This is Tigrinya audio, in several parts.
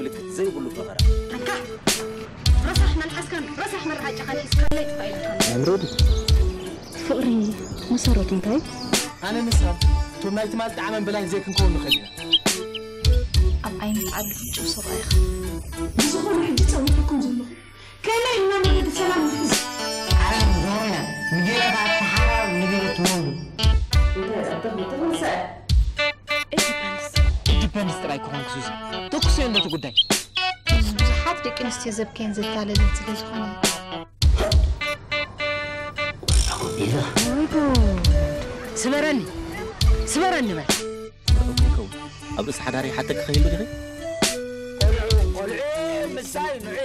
ምልክት ዘይብሉ ፈኸራ። ኣንታ ረሳሕ መልሓስካን ረሳሕ መርዓጫኻን ሒዝካለይ ጥፋ ኢልካ። ምሩድ ፍቕሪ መሰረቱ እንታይ? ኣነ ንሳ ቶም ናይ ትማል ጣዕመን ብላይን ዘይክንከውን ንኽእል ኢና። ኣብ ዓይኒ ዓቢ ፍጹም ሰብኣይ ኢኻ። ብዝኾነ ሕጂ ጸዊዕኩም ዘለኹ ከመይ ኢልና ንወዲ ሰላም ንሕዝ? ዓለም ዞርያ ንገለ ካብ ሰሓራ ንገለ ትወልዱ እንታይ ጸብተኽ ምትኹንሰ ኢንዲፐንስ ጥራይ ክኾንክ ዙዚ ተኩሰዮ እንደቲ ጉዳይ ብዙሓት ደቂ ኣንስትዮ ዘብከየን ዘታለልን ስለ ዝኾነ ኢዛ ስበረኒ ስበረኒ በል ይኸውን ኣብ ርእሲ ሓዳሪ ሓተኪ ከይህሉ ዲኺ ቆልዑ ምሳይ ንዑ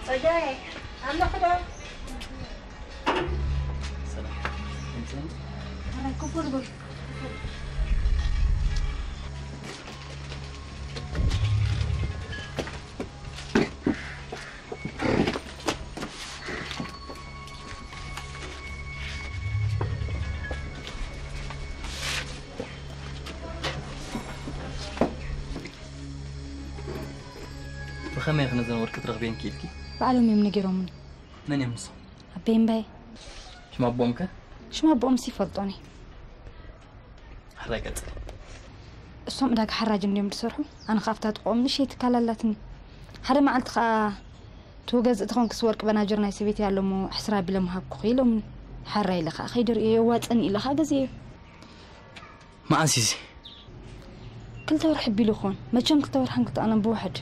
ጸጋዬ ኣለኹ ዶ? ብኸመይ ኢኺ ነዘን ወርቂ ትረኽብየን ክኢልኪ? ባዕሎም እዮም ነጊሮምኒ። መን እዮም ንሶም? ኣበይ እምባይ? ሽም ኣቦኦም ከ? ሽም ኣቦኦምስ ይፈልጦን እየ። ሕራይ ቀጽል። እሶም ዕዳጋ ሓራጅ እንድዮም ዝሰርሑ። ኣነ ከኣ ኣብታ ጥቕኦም ንእሽተይ ትካል ኣላትኒ። ሓደ መዓልቲ ከኣ ትወገዝ እትኾንክስ ወርቂ በናጅር ናይ ሰበይቲ ኣሎ እሞ ዕስራ ኣቢለ ምሃብኩኺ ኢሎምኒ። ሕራይ ኢለ ከኣ ከይደ ርእየ የዋጽእኒ ኢለ ከኣ ገዚኤዮ። መዓስ እዩ እዚ? ክልተ ወርሒ ኣቢሉ ይኾን። መቸም ክልተ ወርሕን ክልተ ቀንን ብውሕድ።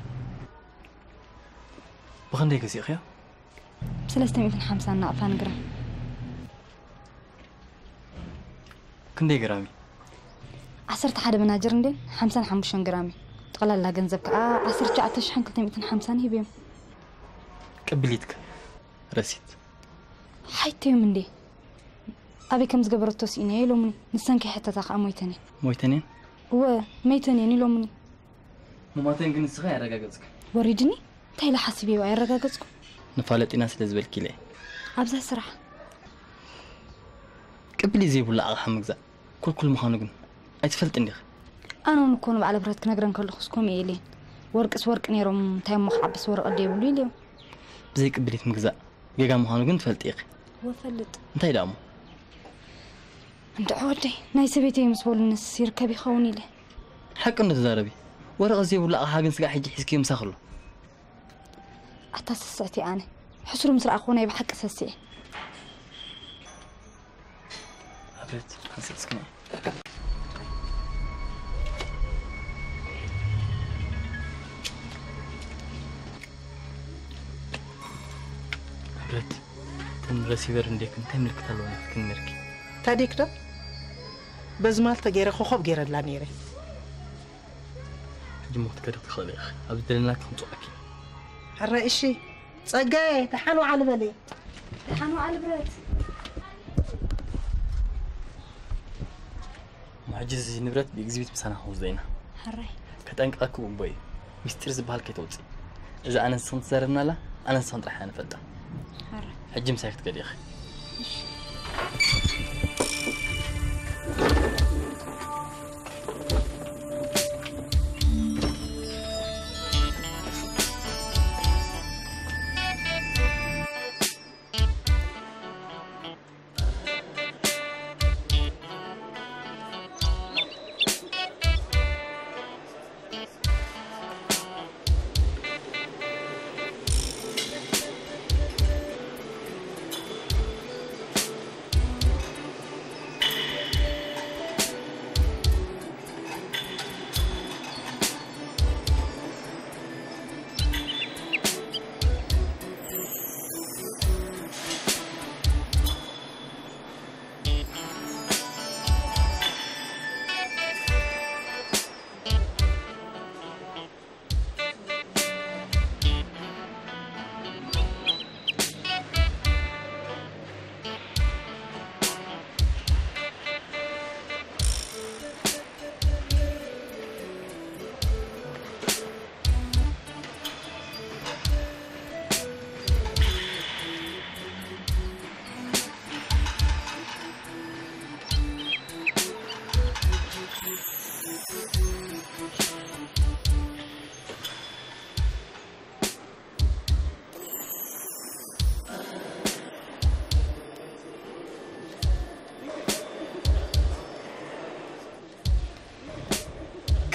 ብኽንደይ ገዚእኽዮ? ሰለስተ ሚእትን ሓምሳን ናቕፋን ግራም። ክንደይ ግራም እዩ? ዓሰርተ ሓደ በናጅር እንዴን ሓምሳን ሓሙሽተን ግራም እዩ። ጠቕላላ ገንዘብ ከኣ ዓሰርተ ትሽዓተ ሽሕን ክልተ ሚእትን ሓምሳን ሂብዮም። ቅብሊትክ ረሲት ሓይተዮም እንዴ ኣበይ ከም ዝገበረቶ ስኢነዮ ኢሎምኒ። ንሰን ከይሕተታ ከኣ ሞይተን እየን። ሞይተን እየን? እወ መይተን እየን ኢሎምኒ። ሙማተን ግን ንስኻ ያረጋገጽክ? ወሪድኒ እንታይ ኢለ ሓሲበዮ ኣየረጋገጽኩ። ንፋለጥ ኢና ስለ ዝበልክ ኢለ እየ። ኣብዛ ስራሕ ቅብሊ ዘይብሉ ኣቕሓ ምግዛእ ኩልኩል ምዃኑ ግን ኣይትፈልጥን ዲኺ? ኣነ እውን እኮ ንበዓል ብረት ክነግረን ከለኹስ ከምኡ ኢለ እየ። ወርቅስ ወርቂ ነይሮም እንታይ እሞ ክዓብስ ወረቐት ደይብሉ ኢለዮም። ብዘይ ቅብሊት ምግዛእ ጌጋ ምዃኑ ግን ትፈልጢ ኢኺ። ወፈልጥ እንታይ ደኣ እሞ? እንድዒ ወደይ ናይ ሰበይተይ ምስ በሉንስ ይርከብ ይኸውን ኢለ። ሓቂ እንዶ ተዛረቢ። ወረቐት ዘይብሉ ኣቕሓ ግን ስጋዕ ሕጂ ሒዝክዮ ምሳኺ ኣሎ። ኣታ ስስዕቲ ኣነ ሕሱር ምስ ረኣኹ ናይ ብሓቂ ሰሲዐ። ኣብረት ሓንሳብ እስኪ ንዒ። ኣብረት እተን ረሲቨር እንዴክ እንታይ ምልክት ኣለዎ ናትክን ነርኪ? ታዲክ ዶ? በዚ ማል ተገይረ ኮኾብ ገይረላ ነይረ። ሕጂ እሞ ክትከዲ ክትኽእሊ ኢኺ። ኣብ ዝደለናኪ ክንጽወዓኪ። ሕረ እሺ። ጸጋዬ፣ ደሓን ወዓል በሊ። ደሓን ወዓል ብረት። እሞ ሕጂ እዚ ንብረት ብኤግዚቢት ምሳና ክወስዶ ኢና። ሕራይ። ከጠንቅቐኪ እውን ቦይ፣ ሚስጢር ዝበሃል ከይተውጽኢ። እዚ ኣነ ንስኽን ትዛረብናላ፣ ኣነ ንስኽን ጥራሕ ኢና ንፈልጣ። ሕራይ። ሕጂ ምሳይ ክትከዲ ኢኺ።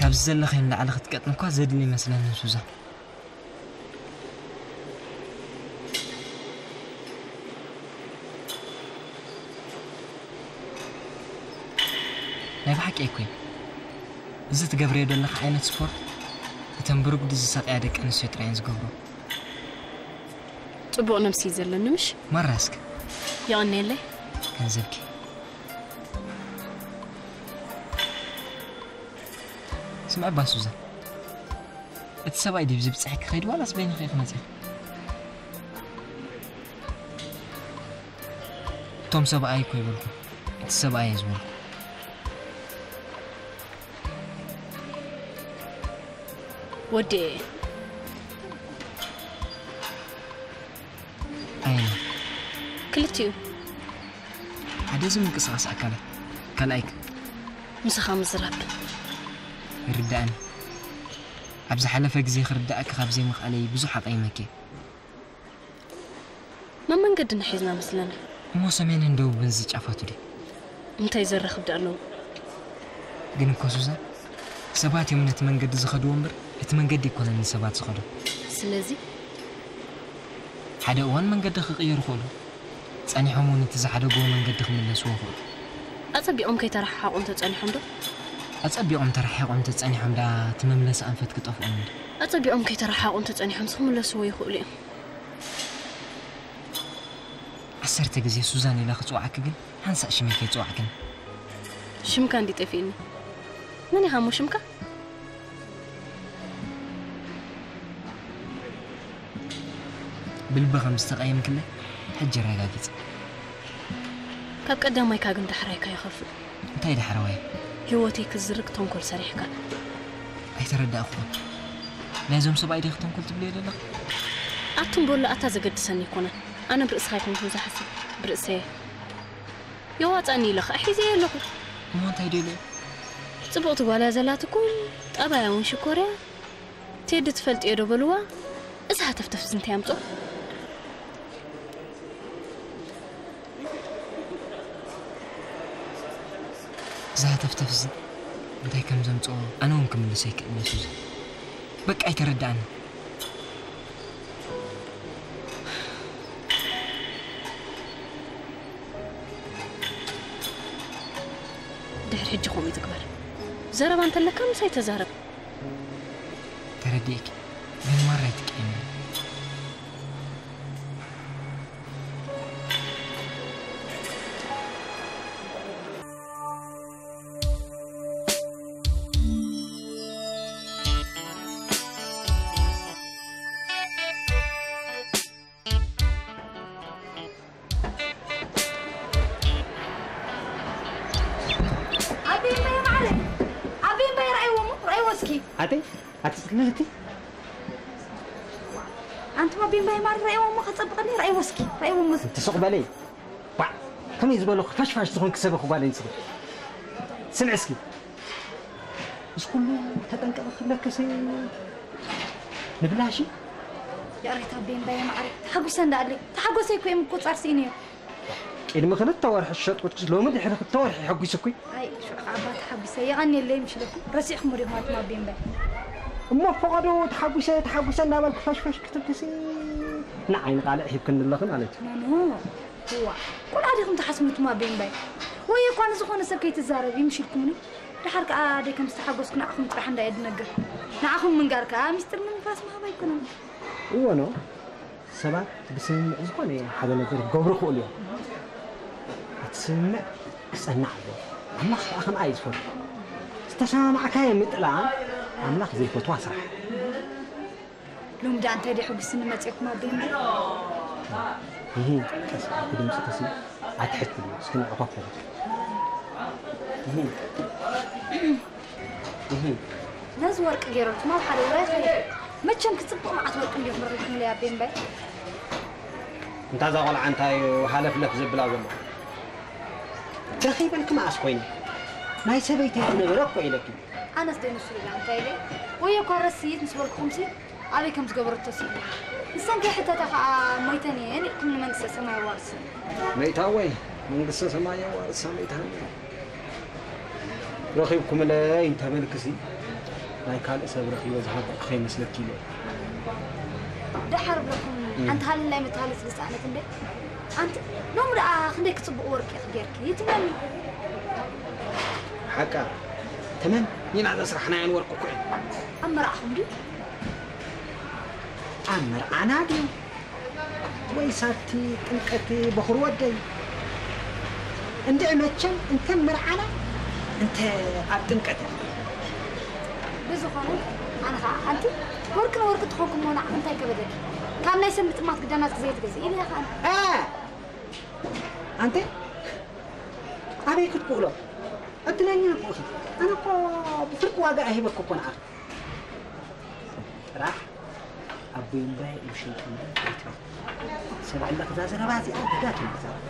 ብዘለኸ ንላዕሊ ክትቀጥን እኳ ዘድሊ ይመስለኒ ሱዛን። ናይ ብሓቂ ኣይኮይን። እዚ ትገብርዮ ዘለኻ ዓይነት ስፖርት እተን ብርጉድ ዝሳቀያ ደቂ ኣንስትዮ ጥራይ እየን ዝገብሮ። ጽቡቕ ነብሲ እዩ ዘለኒ ምሽ? ማራ እስከ። የቐንየለይ። ገንዘብኪ። ስምዒ እባ ሱዛን፣ እቲ ሰብኣይ ድዩ ብዚ ብጽሕኪ ከይዱ ዋላስ በይንኺ ኢኺ መጺኺ? እቶም ሰብኣይ እኮ ይበልኩ፣ እቲ ሰብኣይ እየ ዝበልኩ። ወዲ ኣይነ ክልቲኡ ሓደ እዚ ምንቅስቓስ ኣካላት ካልኣይክ ምሳኻ ምዝራብ ይርዳእኒ። ኣብ ዝሓለፈ ግዜ ክርዳእኪ ካብ ዘይምኽኣለይ ብዙሕ ኣቐይመኪ። መመንገድና ሒዝና መስለና። እሞ ሰሜንን ደቡብን ዝጫፋቱ ድዩ? እንታይ ዘራኽብ ደኣ ኣለዎ? ግን እኮ ሱዛን፣ ሰባት እዮም ነቲ መንገዲ ዝኸድዎ እምበር እቲ መንገዲ ኣይኮነን ንሰባት ዝኸዶ። ስለዚ ሓደ እዋን መንገዲ ክቕየሩ ይኽእሉ። ጸኒሖም እውን እቲ ዝሓደግዎ መንገዲ ክምለስዎ ይኽእሉ። ኣጸቢቖም ከይተረሓሓቑ እንተጸኒሖም ዶ? ኣጸቢቖም ተረሓሒቖም ተጸኒሖም ደኣ እቲ መምለሲ ኣንፈት ክጠፍኦም እዩ። ኣጸቢቖም ከይተረሓሓቑ እንተጸኒሖምስ ክምለስዎ ይኽእሉ እዮም። ዓሰርተ ግዜ ሱዛን ኢለ ክጽውዓኪ ግን ሓንሳእ ሽመይ ከይጽዋዕክኒ። ሽምካ እንዲ ጠፊእኒ። መን ኢኻ እሞ ሽምካ? ብልቢ ከም ዝተቐየምክለይ ሕጂ ኣረጋጊጸ። ካብ ቀዳማይካ ግን ዳሕራይካ ይኸፍእ። እንታይ ዳሕረዋይ? ህይወተይ ክዝርግ ተንኮል ሰሪሕካ። ኣይተረዳእኩኹን። ናይዞም ሰብኣይ ዲኺ ተንኮል ትብልዮ ዘለኺ? ኣቱም በሉ ኣታ ዘገድሰኒ ኣይኮነን። ኣነ ብርእስኻ ኣይኮንኩን ዝሓስብ፣ ብርእሰየ። የዋጻኒ ኢለ ኸኣ ሒዘዮ ኣለኹ። እሞ እንታይ ደልዮ? ጽብቕቲ ጓል እያ ዘላትኩም፣ ጠባያ እውን ሽኮር እያ። ቴዲ ትፈልጥዮ ዶ በልዋ። እዚ ሃተፍተፍ እዚ እንታይ ኣምጾ? እዚ ሃተፍተፍ እዚ እንታይ ከም ዘምጽኦ ኣነ እውን ክምልሶ ኣይክእልን እየ ሱዛን። በቃ ኣይተረዳእኒ። ድሕሪ ሕጂ ከምኡ ትግበር። ዘረባ እንተለካ ምሳይ ተዛረብ። ተረዲእኪ ግን ማራ ኣይትቀየሚ። ኣቢ እምበይ ማዕረ ኣቢ እምበይ ረኣይዎ እሞ ረኣይዎ እስኪ። ኣተይ ኣቲ ጽልልቲ ኣንቱ ኣቢ እምበይ ማዕረ ረኣይዎ እሞ ከጸብቐኒ ረኣይዎ እስኪ ረኣይዎ እሞ። ትስቕ በለይ። ባዕ ከመይ ዝበለኹ ፋሽፋሽ ዝኾንኪ ሰብ ኢኺ ጓለይ ንስኺ። ስምዒ እስኪ። ምስ ኩሉ ተጠንቀቒ ክብለክሲ ንብላሺ። ይቕሬታ ኣቢ እምበይ ማዕረ ተሓጒሰ እንዳኣለይ ተሓጎሰይ እኮ እየ ምቁጻር ስኢነ እየ። ቅድሚ ክልተ ወርሒ ዝሸጥኩልክስ ሎሚ ድሕሪ ክልተ ወርሒ የሐጒስኩ። ኣይ ሽዑ ከዓ እባ ተሓጒሰ የቐንየለይ ምሽለኩም ረሲዕኩሞ ዲኹም ኣቱም ኣቢ እምበይ። እሞ ፈቐዶ ተሓጒሰ ተሓጒሰ እናበልኩ ፋሽፋሽ ክትብልሲ ንዓይ ንቓልዕ ሂብክኒ ኣለኺ ማለት እዩ። ኖኖ እዋ ቆልዓ ዲኹም ትሓስቡ ኣቱም ኣቢ እምበይ። ወይ እኳ ንዝኾነ ሰብ ከይትዛረብ ይምሽልኩምኒ። ደሓር ከዓ ኣደይ ከም ዝተሓጎስኩ ንዓኹም ጥራሕ እንዳየ ድነግር። ንዓኹም ምንጋር ከዓ ሚስጥር ንምፍራስ ምሃብ ኣይኮነን። እወ ኖ ሰባት ብስምምዕ ዝኾነ ሓደ ነገር ክገብሩ ይኽእሉ እዮም። እቲ ስምምዕ ክጸንዕ ኣለዎ። ኣምላኽ ከዓ ከምኣ እዩ ዝፈቱ። ዝተሰማማዕካዮ ምጥላም ኣምላኽ ዘይፈትዋ ስራሕ። ሎሚ ደኣ እንታይ ደይ ሕጉስኒ መጺእኩም ኣቦይ እምበር። ይሂ ቀስ ኢልኪ ድምፂ ተስምዒ ኣትሕት ትብሊ እስኪ ንዕኾ ፈለጥ። ይሂ ይሂ ነዚ ወርቂ ገይረልኩም ኣብ ሓደ ውራይ ኸይደ። መቸም ክጽብቕ መዓት ወርቂ እንዲኹም ረኺብኩምለይ ኣቦይ እምበር። እንታ እዛ ቆልዓ እንታይ እዩ ሃለፍለፍ ዘብላ ዘሎ? ረኺበልኪ መዓስ ኮይኑ? ናይ ሰበይተይ ዝነበረ እኮ ኢለኪ። ኣነስ ደይ ንሱ ርጋ እንታይ ኢለ? ወይ እኳ ረስይት ምስ በልኩኹምሲ ኣበይ ከም ዝገበረቶ ስኢነ። ንሰን ከይሕተታ ኸኣ ሞይተን እየን ኢልኩም ንመንግስተ ሰማይ ኣዋርስን። መይታወይ መንግስተ ሰማይ የዋርሳ መይታኒ። ረኺብኩምለይ እንተበልክሲ ናይ ካልእ ሰብ ረኺበ ዝሃብኩ ከይመስለኪ ኢለ። ደሓር ብለኩም ሓንቲ ሃልላይ መተሃልት ዝሰኣነት እንደ ኣንቲ ሎም ደኣ ክንደይ ክጽቡቕ ወርቂ ኢኺ ጌርኪ ይትመኒ። ሓቃ ተመን ኒና ዘስራሕናዮን ወርቂ እኮ እዩ። ኣብ መርዓኹም ድዩ? ኣብ መርዓና ድዩ ወይስ ኣብቲ ጥምቀት በኹር ወደይ? እንድዒ መቸም እንተ መርዓና እንተ ኣብ ጥምቀት ብዝኾነ ኣነ ኸዓ ሓንቲ ወርቂ ንወርቂ ትኾንኩም መሆና እንታይ ከበደኪ? ካብ ናይ ሰብ ምጥማት ግዳናት ክዘይትገዝእ ኢለ ኸዓ እ ኣንተ ኣበይ ክትክእሎ ዕድለኛ እኮ ኢኺ። ኣነ እኮ ብፍርቂ ዋጋ ኣይህበኪ እኮ ንዓኺ። ጥራሕ ኣቦይ እምባየ እዩ ሸይጥኒ ኣይትበል። ሰብ ኣለክ እዛ ዘረባ እዚኣ ደጋጊም ክዛረባ።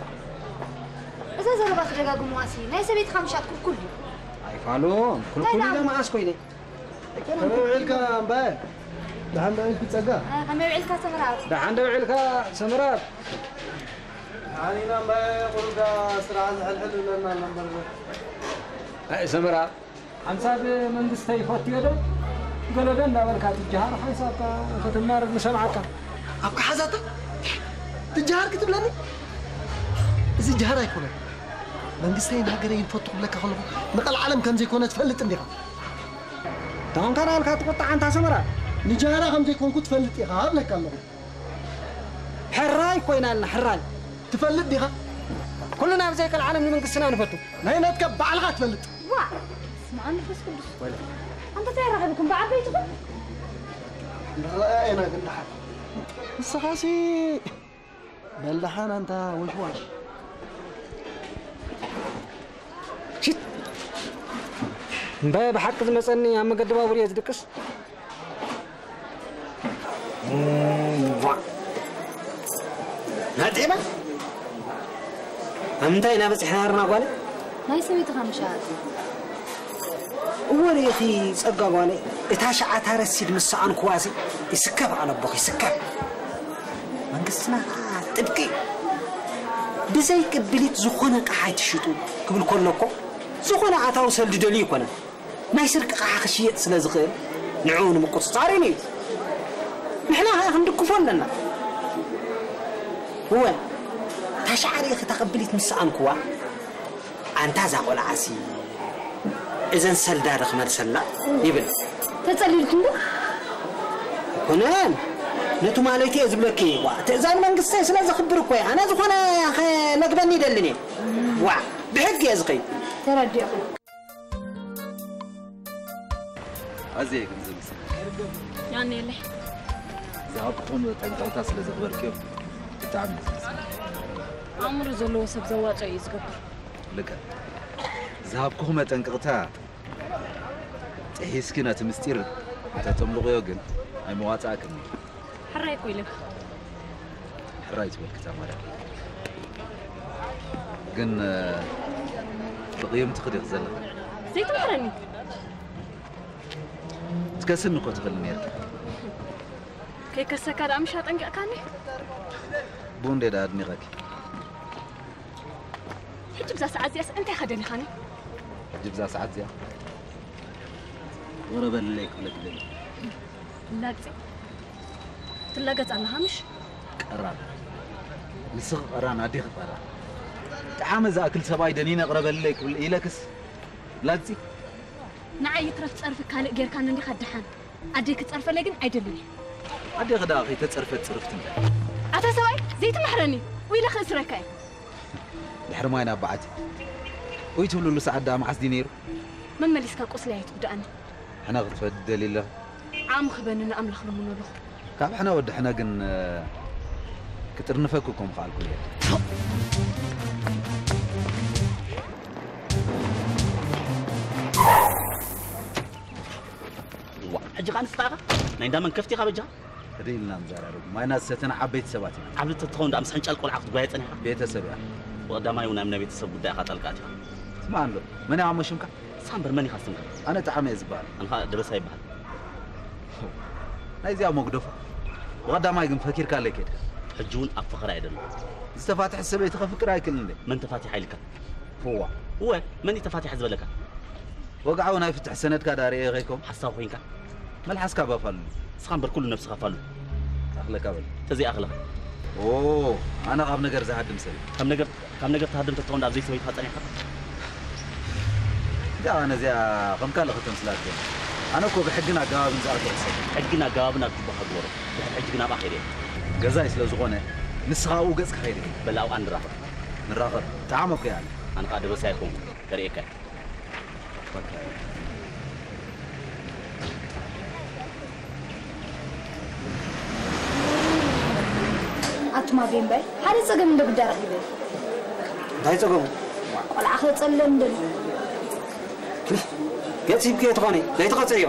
እዛ ዘረባ ክደጋግሙዋ ሲ ናይ ሰበይትኻ ምሻጥ ኩልኩል ድዩ? ኣይፋሉን ኩልኩል ኢለ መዓስ ኮይነ። ከመይ ውዒልካ እምባየ? ደሓን ዶ ውዒልኪ ጸጋ? ከመይ ውዒልካ ሰምራብ? ደሓን ዶ ውዒልካ ሰምራብ? ደሓን ኢና እምባየ ቁሩብ ስራሕ ዝሕልሕል ይብለና ኣሎ እምበር። ኣይ ሰምራብ ሓንሳብ መንግስተይ ፈትዮ ዶ ገለ ዶ እንዳበልካ ትጀሃር ሓንሳብ ከተማርር ንሰምዓካ። ኣብ ከሓዛታ ትጀሃር ክትብለኒ? እዚ ጀሃር ኣይኮነን። መንግስተይን ሃገረይን ፈቱ ክብለካ ከለኹ ንቐልዓለም ከም ዘይኮነ ትፈልጥ እንዲኻ። ተኾንካ ናልካ ትቁጣዕ ኣንታ ሰመራ። ንጀሃራ ከም ዘይኮንኩ ትፈልጥ ኢኻ እብለካ ኣለኹ። ሕራይ ኮይናልና ሕራይ። ትፈልጥ ዲኻ? ኩልና ኣብ ዘይቀልዓለም ንመንግስትና ንፈቱ። ናይ ነትከ ባዕልኻ ትፈልጥ። ዋ ስማዕ መንፈስ ቅዱስ። ኣንተ እንታይ ረኸብኩም ብዓበይትኹም? ንረኣየና ግን ደሓን። ንስኻሲ በል ደሓን ኣንታ ወሽዋሽ። ሽት! እምበይ ብሓቂ ዝመጸኒ ኣብ መገዲ ባቡር እየ ዝድቅስ። ናጤባ ኣብ ምንታይ ኢና በጺሕና ነርና ጓለ? ናይ ሰበይትኻ ምሻት። እወ ርኢኺ ጸጋ ጓለይ፣ እታ ሸዓታ ረሲድ ምስ ሰኣንኩዋሲ ይስከብ ኣለቦኺ ይስከብ። መንግስትና ከዓ ጥብቂ እዩ። ብዘይ ቅብሊት ዝኾነ ኣቕሓ ኣይትሽጡ ክብል ከሎ እኮ ዝኾነ ኣታዊ ሰልዲ ደልዩ ኣይኮነን። ናይ ስርቂ ኣቕሓ ክሽየጥ ስለ ዝኽእል ንዕኡ ንምቁጽጻር ኢሉ እዩ። ንሕና ከዓ ክንድግፎ ኣለና። እወ እታ ሸዓ ርኢኺ እታ ቅብሊት ምስ ሰኣንኩዋ ኣንታ እዛ ቆልዓሲ እዘን ሰልዳ ዶ ክመልሰላ ይብል። ተጸሊልኩም ዶ? ኣይኮነን። ነቲ ማለቱ እየ ዝብለኪ። ዋ፣ ትእዛዝ መንግስተይ ስለ ዘኽብር እኮ እየ። ኣነ ዝኾነ ኸነግበኒ ይደልን እየ። ዋ፣ ብሕጊ እየ ዝኸይድ። ተረዲእኹም። ኣዝየ ግን ዘመስግን። ያኔለይ። ዝሃብኩኹም ጠንቀቕታ ስለ ዘኽበርክዮ ብጣዕሚ እዩ ዘመስግን። ኣእምሮ ዘለዎ ሰብ ዘዋፅኦ እዩ ዝገብር። ልክዕ። ዝሃብኩኹም መጠንቀቕታ ጥሒስኪ ነቲ ምስጢር እንተተምልቕዮ ግን ኣይመዋፅኣክን እዩ። ሕራይ እኮ ኢለኪ። ሕራይ ትበልኪ እታ ማርያም። ግን ብቕይምትኺ ዲኺ ዘለኺ? ዘይትምሕረኒ። ትከስኒ እኮ ትኽእሊ ነይርኪ። ከይከሰካ ደኣ ምሽ ኣጠንቂቕካኒ? ብኡ እንዴ ደኣ ኣድኒቐኪ። ሕጂ ብዛ ሰዓት እዚኣስ እንታይ ኢኻ ደሊኻኒ? ሕጂ ብዛ ሰዓት እዚኣ ወረ በልለይ ክብለኪ ደሊ። ላግጺ ትላገጽ ኣለኻ ምሽ? ቀራን ንስኺ ቀራን ኣዴኺ ቀራን። ጠሓመ ዝኣክል ሰብኣይ ደኒነ ቅረበልለይ ክብል ኢለክስ ላግጺ። ንዓይ ይትረፍ ጸርፊ ካልእ ጌርካኒ እንዲኻ ደሓን። ኣደይ ክትጸርፈለይ ግን ኣይደልን እየ። ኣዴኺ ደኣ ከይተጸርፈት ጽርፍቲ እንድያ። ኣታ ሰብኣይ ዘይትምሕረኒ ወይ ኢለ ክእስረካ እየ። ድሕሪ ማይ ናብ በዓቲ። ኡይ ትብልሉ ሰዓት ደኣ መዓስ ድዩ ነይሩ? መመሊስካ ቁስለይ ኣይትጉድኣኒ። ሕነ ክትፈዲ ትደልዪ ኣለኺ? ዓቕሚ ክበኒ ንኣምላኽ ልምኖ ኣለኹ። ካብ ሕነ ወዲ ሕነ ግን ክጥርንፈኪ እኮ ምኸኣልኩ እየ። ዋ፣ ሕጂ ኸኣ ንስኻ ኢኻ ናይ እንዳ መንከፍቲ ኢኻ በጃኻ። ህድእ ኢልና ንዘራረብ። ማይ እናሰተና ዓበይቲ ሰባት ኢና። ዓቢ ተትኸውን ደኣ ምስ ሕንጫል ቆልዓ ክትጓየ ጸኒሕካ። ቤተሰብ እያ። ብቐዳማይ እውን ኣብ ናይ ቤተሰብ ጉዳይ ኢኻ ጣልቃ ኣቲኻ። ስማዕ እንዶ፣ መን እያ እሞ ሽምካ? ንስኻ እምበር መን ኢኻ ስምካ? ኣነ ጠዓመ እየ ዝበሃል። ኣነ ኸኣ ደበሳይ ይበሃል። ናይዚኣ መጉደፋ። ብቐዳማይ ግን ፈኪርካለይ ከድካ። ሕጂ እውን ኣብ ፈኸራ እየ ዘለኹ። ዝተፋትሐት ሰበይቲ ከፍቅር ኣይክእልን እንደ። መን ተፋቲሓ ኢልካ? እዋ። እወ፣ መን እዩ ተፋቲሐ ዝበለካ? ወግዓዊ ናይ ፍትሕ ሰነድካ ዳ ርእየ ከይኮም? ሓሳብ ኮይንካ። መልሓስካ ባፋሉ። እስኻ እምበር ኩሉ ነብስኻ ፋሉ። ኣኽለካ በል። ተዘይኣኽለኻ። ኦ፣ ኣነ ካብ ነገር ዝሃድም ሰብ። ካብ ነገር፣ ካብ ነገር ትሃድም ተትኸውን ኣብ ዘይሰበይትኻ ጸኒሕካ? እዚኣ ነዚኣ ከም ካልእ ከተምስላ ኣትዮም። ኣነ እኮ ብሕግን ኣገባብን ዝኣክል ሰብ። ሕግን ኣገባብን ኣብ ጅባኻ ግበሮ። ድሕሪ ሕጂ ግን ኣብኣ ከይደ እየ። ገዛይ ስለ ዝኾነ፣ ንስኻ ኣብኡ ገጽካ ከይደ እየ። በል ኣብኣ ንራኸብ። ንራኸብ። ጠዓመኩ እየ ኣነ። ኣነ ኸኣ ደበሳ ኣይኮንኩ። ከርእየካ እየ። ኣቱማ ቤምባይ፣ ሓደ ጸገም እንደ ጉዳይ ረኺበ። እንታይ ጸገሙ? ቆልዓ ከጸልለን ደሊ። ገጽ ሂብክዮ ትኾኒ፣ ዘይትቐጽዕዮ?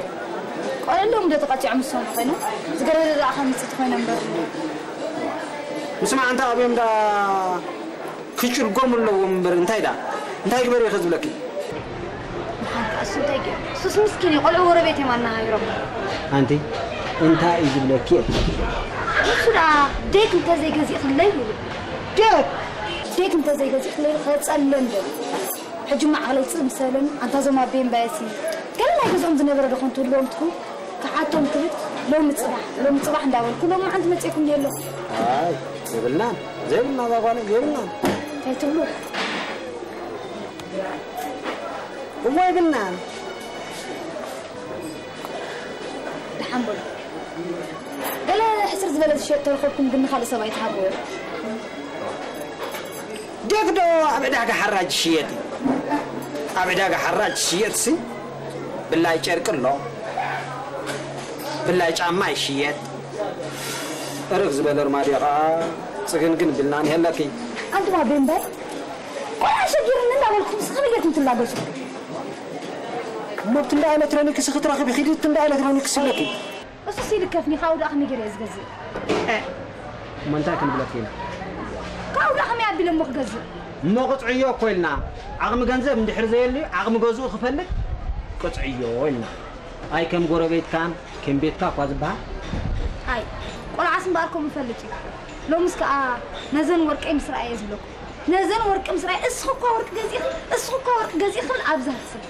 ቆልዓ ኣለዎም ዶ ተቐጺዖም ዝሰምዑ ኮይኖም? ዝገረደ ደኣ ከምጽእ ኮይኖም ዶ? ምስማዕ፣ ኣንታ ኣብዮም ዳ ክጭልጎም ኣለዎም እምበር፣ እንታይ ዳ? እንታይ ግበር እዩ ዝብለኪ? መሓንካ እሱ እንታይ ገይሩ? እሱስ ምስኪን እዩ፣ ቆልዑ ጎረቤት እዮም ኣነሃሂሮም። ኣንቲ እንታይ እዩ ዝብለኪ? እሱ ደኣ ዴክ እንተዘይገዚእክለይ ይብል። ዴክ? ዴክ እንተዘይገዚእክለይ ከጸልለን ደል። ሕጂ ማዕቕለይ ጽም ሰለን፣ ኣንታ ዞም ኣቤ እምባየሲ። ገለ ናይ ገዝኦም ዝነበረ ዶ ኾን ትህልዎም ትኹን? ክሓቶም ክብል፣ ሎሚ ጽባሕ፣ ሎሚ ጽባሕ እንዳበልኩ፣ ሎሚ መዓልቲ መጺእኩም ድየ ኣለኹ? ኣይ፣ የብልናን። ዘይብልና እዛ ጓል የብልናን። እንታይ ትብሉ? እሞ የብልናን። ደሓን በሉ። ገለ ሕስር ዝበለ ዝሸየጥ ተረኸብኩም ግን ንኻልእ ሰብኣይ ትሃብዎ። ዴክ ዶ ኣብ ዕዳጋ ሓራጅ ይሽየጥ እዩ? ኣብ ዕዳጋ ሓራጅ ይሽየጥሲ ብላይ ጨርቂ ኣሎ፣ ብላይ ጫማ ይሽየጥ። እርግ ዝበለ ኣርማድዮ ኸዓ ጽግንግን ቢልና ንሄለኪ። ኣንቱም ኣቤ እምበር፣ ቆልዓ ሸጊርኒ እንዳበልኩም ንስኻ ከመይ ጌርኩም ትላገጹ? እሞ ኣብቲ እንዳ ኤሌክትሮኒክስ ክትረኽቢ ኺዲ፣ ኣብቲ እንዳ ኤሌክትሮኒክስ ኣለኪ። እሱስ ይልከፍኒ፣ ካብኡ ደኣ ከመይ ገይረ እየ ዝገዝእ? እ፣ እሞ እንታይ ክንብለኪ ኢና? ካብኡ ደኣ ከመይ ኣቢለ እሞ ክገዝእ? እሞ ቅጽዕዮ እኮ ኢልና። ዓቕሚ ገንዘብ እንድሕር ዘየልዩ፣ ዓቕሚ ገዝኡ ክፈልጥ ቅጽዕዮ ኢልና። ኣይ ከም ጎረቤትካን ከም ቤትካ እኳ ዝበሃል። ኣይ፣ ቆልዓስ እምበኣር ከምኡ ይፈልጥ እዩ። ሎምስ ከኣ ነዘን ወርቀይ ምስ ረኣየ ዝብለኩም። ነዘን ወርቂ ምስ ረኣየ፣ እስኺ እኳ ወርቂ ገዚእኺ፣ እስኺ እኳ ወርቂ ገዚእኺ ክብል ኣብዛ ትስብ።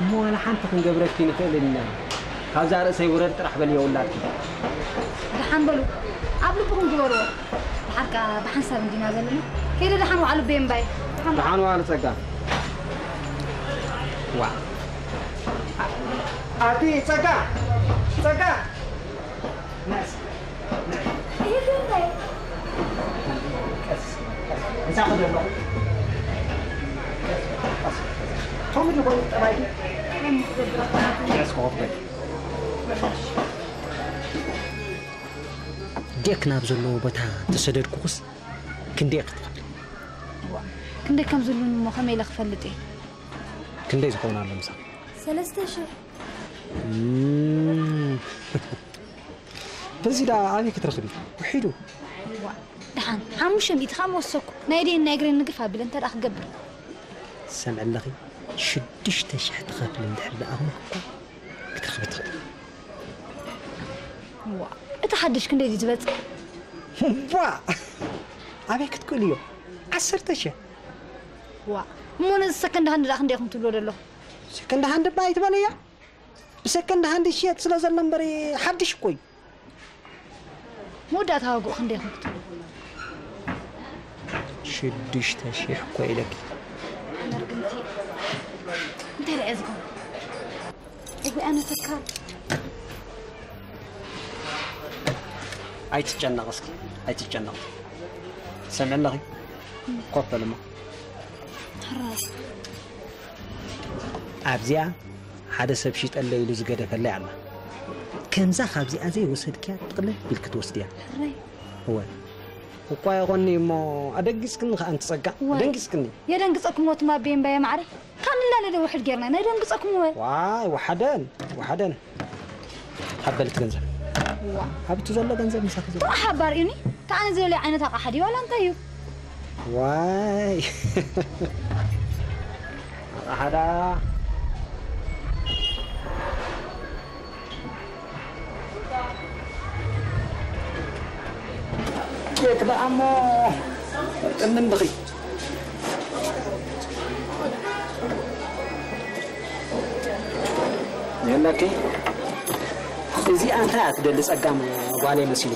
እሞ ዋላ ሓንቲ ክንገብረኪ ንኽእል ኢና። ካብዛ ርእሰይ ውረድ ጥራሕ በልዮ ውላድኪ። ደሓን በሉ፣ ኣብ ልብኹም ግበርዎ። ደሓር ከኣ ብሓንሳብ እንዲና ዘለና። ከይደ ደሓን ዋዕሉ ቤምባይ። ደሓን ዋዕሉ። ደሓን ዋዕሉ ጸጋ። ዋ። ኣቲ ጸጋ፣ ጸጋ። ነስ፣ ነስ። ይሄ ቤምባይ። ቀስ፣ ቀስ። ምሳኺ ዘሎ። ከምኡ ዝኾነ ጠባይኪ። ቀስ ኮፍ በል። ዴክ ናብ ዘለዎ ቦታ እንተሰደድኩኽስ ክንደይ ክትኸፍሊ? ክንደይ ከም ዝብሉኒ እሞ ከመይ ኢለ ክፈልጥ እየ? ክንደይ ዝኸውን ኣሎ ምሳኺ? ሰለስተ ሽሕ። እም። በዚ ደኣ ኣበይ ክትረኽቢ? ውሒዱ። ዋ፣ ደሓን ሓሙሽተ ሚእቲ ካብ ወሰኩ፣ ናይ ኢደይን ናይ እግረይን ንግፍ ኣቢለ እንተ ደኣ ክገብር። ሰምዒ ኣለኺ፣ ሽዱሽተ ሽሕ ትኸፍሊ እንድሕር ደኣ ኾንኩ እኳ ክትረኽቢ ትኽእሊ። ዋ፣ እቲ ሓድሽ ክንደይ ድዩ ዝበጽሕ? ዋ፣ ኣበይ ክትክእልዮ? ዓሰርተ ሽሕ። ዋ፣ እሞ ነዚ ሰከንድ ሃንድ ደኣ ክንደይ ኢኹም ትብልዎ ዘለኹም? ሰከንድ ሃንድ እባ ኣይትበልያ። ብሰከንድ ሃንድ ይሽየጥ ስለ ዘሎ እምበር ሓድሽ እኮ እዩ። መወዳእታ ዋግኡ ክንደይ ኢኹም ክትብሉ? ሽዱሽተ ሽሕ እኮ ኢለኪ። ኣነ ርግምቲ እንታይ ደኣ እየ ዝገብሮ? እዚኣ ነተካ። ኣይትጨነቕ እስኪ፣ ኣይትጨነቕ። ትሰምዒ ኣለኺ? ኮፍ በሊ እሞ። ሕራይ። ኣብዚኣ ሓደ ሰብ ሽጠለይ ኢሉ ዝገደፈለይ ኣላ። ከምዛ ካብዚኣ ዘይወሰድክያ ጥቕልል ኢልኪ ትወስድያ። ሕራይ። እወ። እኳ ይኾኒ እሞ ኣደንጊጽክኒ ኸኣ ኣንቲ ጸጋ። እወ። ኣደንጊጽክኒ። የደንግጸኩም ሞት ማቤ እምባየ ማዕረ። ካብ ንላለ ዶ ውሕድ ጌርና ነደንግጸኩም እወ። ዋይ፣ ወሓደን፣ ወሓደን። ሃበልት ገንዘብ። ዋ። ሃብቱ ዘሎ ገንዘብ ምሳኺ ዘሎ። ጥራሕ ሓባር እዩኒ። ተኣነ ዝደልዮ ዓይነት ኣቕሓ ድዩ ዋላ እንታይ እዩ? ዋይ። ኣቕሓ ደኣ። ኬክ ደኣ እሞ ጥምን ድኺ? የላኪ እዚኣ እንታይ እያ ትደሊ? ጸጋም ጓለይ መሲሉ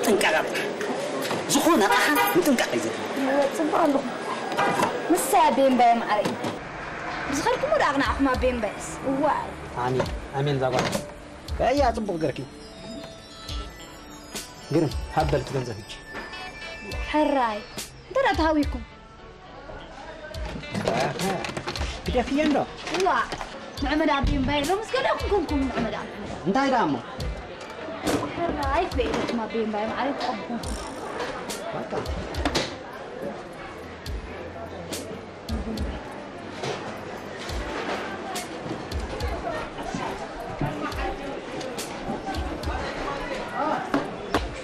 ጥንቃቕ ኣለካ። ዝኾነ ኣቕሓ ምጥንቃቕ እዩ ዘድሊ። እወ፣ ጽቡቕ ኣለኹ። ምሳይ ኣቤ እምባየ ማዓረይ። ብዝኸድኩሞ ደኣ ኣቕናዕኹም ኣቤ እምባየስ። እዋይ። ኣሜን፣ ኣሜን። እዛ ጓል ከያ ጽቡቕ ገርኪ። ግርም፣ ሃበል ትገንዘብ ሕጂ። ሕራይ፣ እንተ ደኣ ተሃዊኩም። ኣሃ፣ ግደፍዮ እንዶ። እዋ፣ ንዕመድ ኣቤ እምባየ፣ ሎምስ ገለ ኩንኩም ንዕመድ ኣቤ እምባየ። እንታይ ደኣ እሞ? ሕራይ፣ እኮ ኢለኩም ኣቤ እምባየ፣ ማዓረይ ተቐብኩም። በቃ።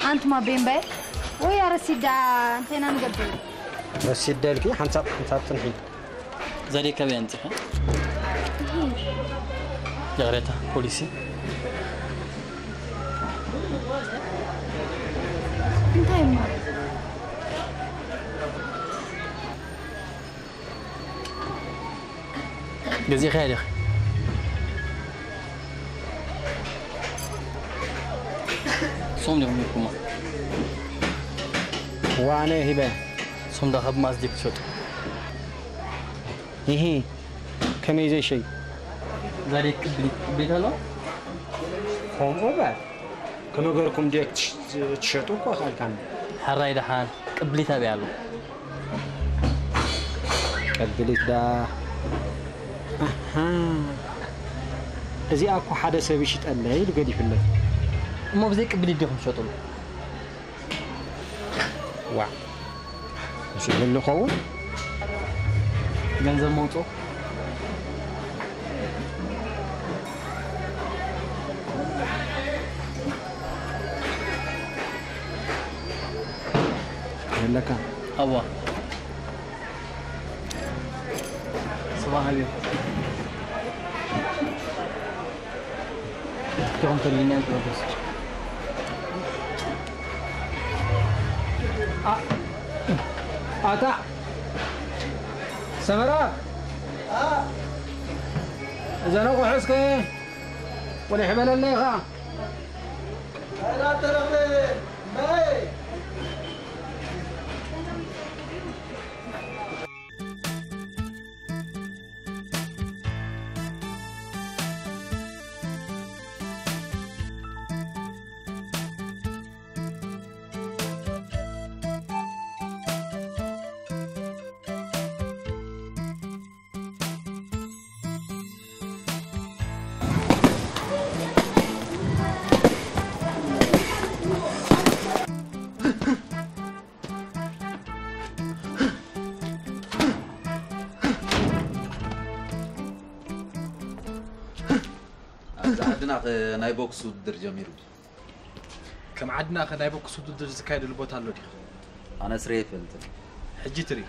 ኣንቱም ኣቤ እምባየ፣ ወይ ኣረሲዳ እንተና ንገብር። ረሲድ ደልኪ ሓንሳብ ሓንሳብ ጽንሒ። ዘዴ ከበይ ኣምጺኻ? ይቕሬታ፣ ፖሊሲ። እንታይ እሞ? ገዚእኻያ ዲኻ? ሶም ዲኹም ሂብኩማ? ዋነ ሂበ። ሶም ዳ ካብ ማስ ዲክ ትሸጡ? ኢሂ፣ ከመይ ዘይሸይ? ዛሬ ቅብሊት፣ ቅብሊት ኣሎ? ከምኡ በል። ክነገርኩም ድየ ትሽ-፣ ትሸጡ እኮ ካልካኒ። ሕራይ ደሓን፣ ቅብሊት ኣበይ ኣሎ? ቅብሊት ዳ-፣ ኣሃ። እዚኣ እኮ ሓደ ሰብ ይሽጠለይ ኢሉ ገዲፉለይ። እሞ ብዘይ ቅብሊት ዲኹም ትሸጥሉ? ዋ፣ ምስ ይህሉ ኸውን? ገንዘብ መውፅኦ? የለካ። ኣዋ። صباح الخير. كم في المية أنت بس؟ ኣታ ሰመራ፣ እዘን ኣቑሑ እስከ ወዲሕ በለለይ ኢኻ። ኣብዚ ዓድና ኸ ናይ ቦክስ ውድድር ጀሚሩ ድዩ? ከም ዓድና ኸ ናይ ቦክስ ውድድር ዝካየደሉ ቦታ ኣሎ ድዩ? ኣነስ ርእየ ኣይፈልጥን። ሕጂ ትርኢ።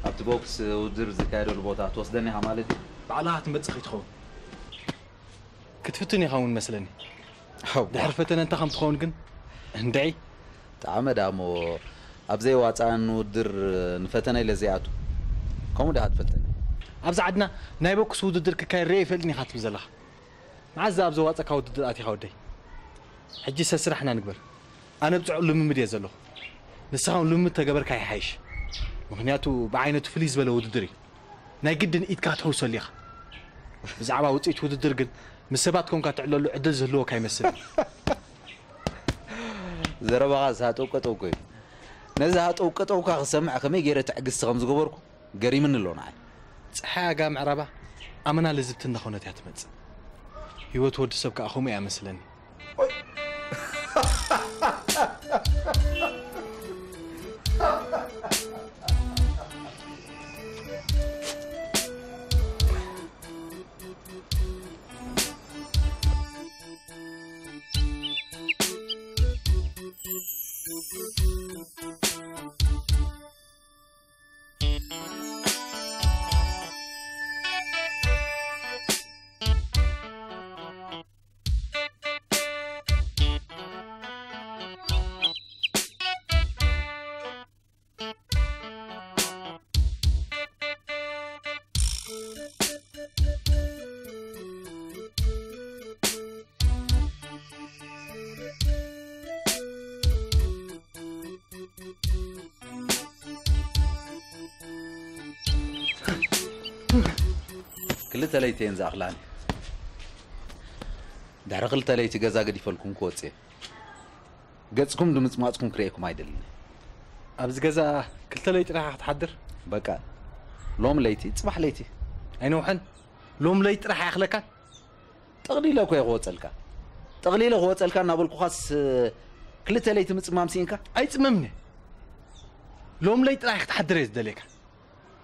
ኣብቲ ቦክስ ውድድር ዝካየደሉ ቦታ ትወስደኒ ኢኻ ማለት ድዩ? ባዕልኻ ትመጽእ ከይትኸውን። ክትፍትን ኢኻ እውን መስለኒ። ኣው። ድሕሪ ፈተነ እንታይ ከም ትኸውን ግን እንድዒ። ጣዕመ ዳሞ ኣብ ዘይዋጻእን ውድድር ንፈተነ ኢለ ዘይኣቱ። ከምኡ ዲኻ ትፈልጠኒ? ኣብዚ ዓድና ናይ ቦክስ ውድድር ክካየድ ርእየ ኣይፈልጥን ኢኻ ትብል ዘለኻ። መዓዝ ኣብ ዘዋጸካ ውድድር ኣቲኻ ወደይ? ሕጂ ሰስራሕና ንግበር። ኣነ ብጽዑቕ ልምምድ እየ ዘለኹ። ንስኻ እውን ልምምድ ተገበርካ ይሓይሽ። ምኽንያቱ ብዓይነቱ ፍልይ ዝበለ ውድድር እዩ። ናይ ግድን ኢድካ ክትሕውሰሉ ኢኻ። ብዛዕባ ውጽኢት ውድድር ግን ምስ ሰባት ኮንካ ትዕለሉ ዕድል ዝህልወካ ይመስል። ዘረባኻ ዝሃጠው ቀጠው ኮይኑ። ነዚ ሃጠው ቀጠውካ ክሰምዕ ከመይ ገይረ ትዕግስቲ ከም ዝገበርኩ ገሪምኒ ኣሎ ንዓይ። ጸሓይ ኣጋ ምዕራባ ኣመና ልዝብቲ እናኾነት እያ ትመጽእ። ህይወት ወዲ ሰብ ከኣ ከምኡ እያ መስለኒ። ክልተ ለይቲ እየን ዝኣኽላኒ። ድሕሪ ክልተ ለይቲ ገዛ ገዲፈልኩም ክወፅእ እየ። ገፅኩም ድምፅማፅኩም ክርእየኩም ኣይደልን። ኣብዚ ገዛ ክልተ ለይቲ ጥራሕ ክትሓድር? በቃ፣ ሎም ለይቲ፣ ፅባሕ ለይቲ። ኣይነውሐን። ሎም ለይቲ ጥራሕ ኣይኣኽለካን? ጠቕሊለ እኮ እየ ክወፀልካ። ጠቕሊለ ክወፀልካ እናበልኩኻስ፣ ክልተ ለይቲ ምፅማም ስኢንካ? ኣይፅመምን እየ። ሎም ለይቲ ጥራሕ ክትሓድር እየ ዝደልየካ።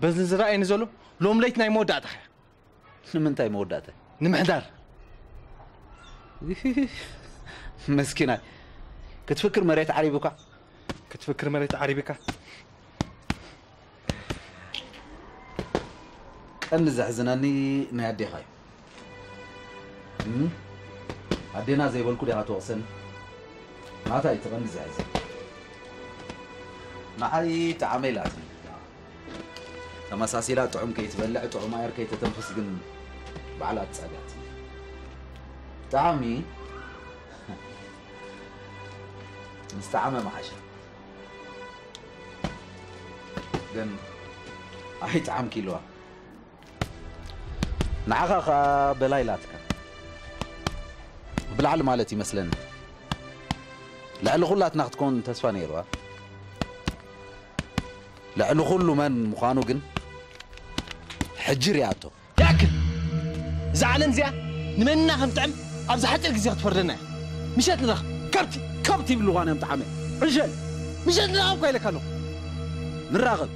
በዚ ዝረኣየኒ ዘሎ፣ ሎም ለይቲ ናይ መወዳእታኻ እያ። ንምንታይ መወዳእታ? ንምሕዳር። መስኪናይ፣ ክትፍክር መሬት ዓሪቡካ። ክትፍክር መሬት ዓሪብካ። ቀንዲ ዘሕዝነኒ ናይ ኣዴኻ እዩ። እም? ኣዴና ዘይበልኩ ዲኻ ትወቕሰኒ? ናታ እዩ እቲ ቀንዲ ዘሕዝን። ንዓይ ጣዕመ ኢላትኒ። ተመሳሲላ ጥዑም ከይትበልዕ፣ ጥዑም ኣየር ከይተተንፍስ ግን ባዕላ ትጸልያትኒ። ጣዕሚ ምስ ጣዕመ መሓሸ። ግን ኣይጠዓምኪ ኢልዋ። ንዓኻ ኸኣ በላ ኢላትካ። ብላዕሊ ማለት ይመስለኒ። ልዕሊ ኩላትና ክትከውን ተስፋ ነይርዋ። ልዕሊ ኩሉ መን ምዃኑ ግን ሕጂ ርኣቶ። ይኣክል! እዛ ዓለም እዚኣ ንመንና ከም ጥዕም ኣብዚ ሓፂር ግዜ ክትፈርደና እያ። ምሸት ንራኸብ። ከብቲ፣ ከብቲ ይብልዋ እዮም ጠዓመ። ዕሸል! ምሸት ንራኸብ እኳ ኢለካ ኣለኹ። ንራኸብ።